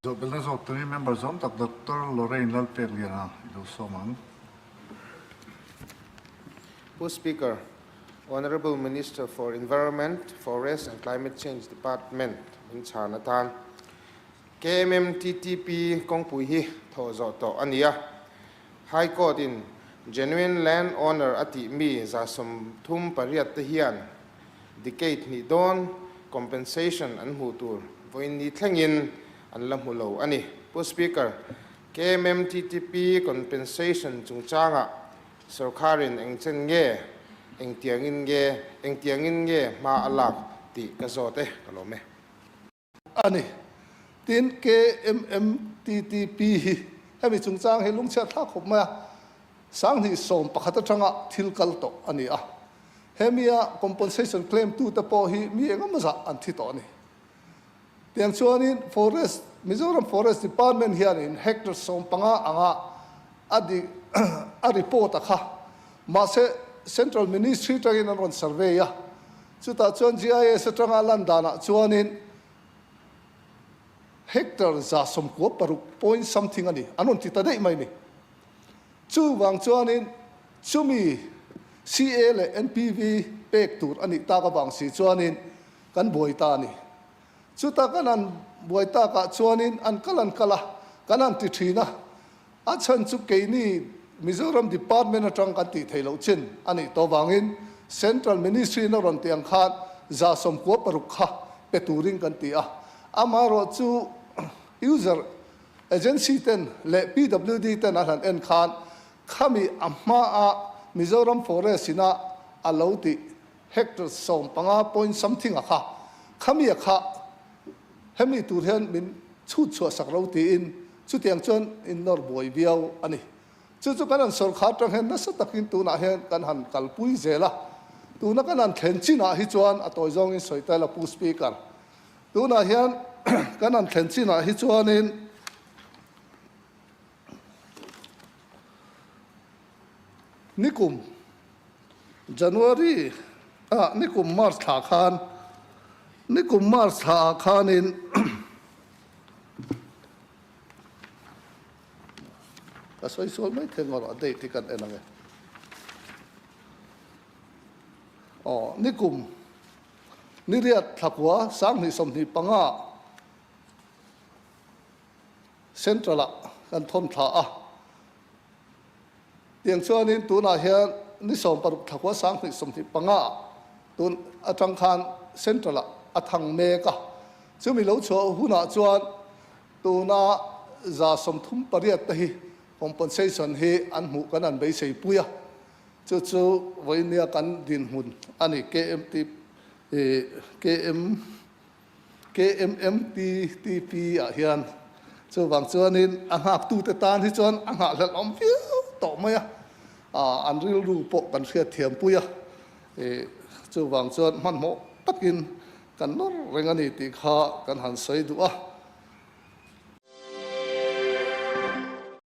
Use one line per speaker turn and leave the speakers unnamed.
Zawhbelhna zawk turin member zawm tak Doctor Lorraine Lalpekliana i lo sawm ang.
Pu Speaker, Honourable Minister for Environment, Forest and Climate Change Department min chhan atan KMMTTP kawngpui hi thawh zawh tawh a ni a. High Court in genuine land owner a tih mi 38 te hian decade hnih dawn compensation an hmuh tur vawiin ni thlengin an la hmu lo a ni. Pu Speaker, KMMTTP compensation chungchangah sorkarin eng chen nge, engtiangin nge, engtiangin nge hma a lak tih ka zawt e, ka lawm e.
A ni. Tin, KMMTTP hi hemi chungchang hi lungchhiat thlak khawp mai a, 2011 atanga thil kal tawh a ni a. Hemia compensation claim tute pawh hi mi engemaw zah an thi tawh a ni. Tiang chuanin Forest, Mizoram Forest Department hianin hectare 15 anga a di a report a kha. Mahse, Central Ministry tangin an rawn survey a, Chutah chuan GIS atanga lan danah chuanin hectare 96 point something a ni, an rawn ti ta daih mai ni. Chuvang chuanin chumi CA leh NPV pek tur a nih tak avang si chuanin kan buai ta a ni. Chuta kan han buai takah chuanin an kal an kal a, kan han ti thin a, A chhan chu keini Mizoram Department atang kan tih theih loh chin a nih tawh vangin Central Ministry in a rawn tih ang khan 96 kha pe turin kan ti a. Amaherawh chu user agency ten leh PWD ten an han en khan khami a hmaa Mizoram Forest ina a lo tih hectares 15 point something a kha khami a kha hemi tur hian min chhut chhuah sak lo tiin Chutiang chuan in nawr buai viau a ni. Chu chu kan han sawrkhar tang hian nasa takin tunah hian kan han kalpui zel a. Tuna kan han thlen chinah hi chuan a tawi zawngin sawi ta ila Pu Speaker. Tunah hian kan han thlen chinah hi chuanin nikum January ah nikum March thla khan nikum March thla ah khanin Ka sawi sual mai thei ngawrh a date hi kan en ang e. Aw, nikum niriat thlakua 2025 Central ah kan thawn thla a. Tiang chuanin tunah hian ni 16 thlakua 2025 tun atang khan Central ah a thang mek a. Chumi lo chhuah hunah chuan tuna 38 te hi compensation hi an hmuh kan an beisei pui a, chu chu vawinia kan dinhmun a ni KMT KM KMMTTP ah hian. Chuvang chuanin a nghaktute tan hi chuan a nghahhlelh awm viau tawh mai a, an rilru pawh kan hriatthiam pui a, chuvang chuan hmanhmawh takin Kan nawr reng a ni tih kha kan han sawi duh a.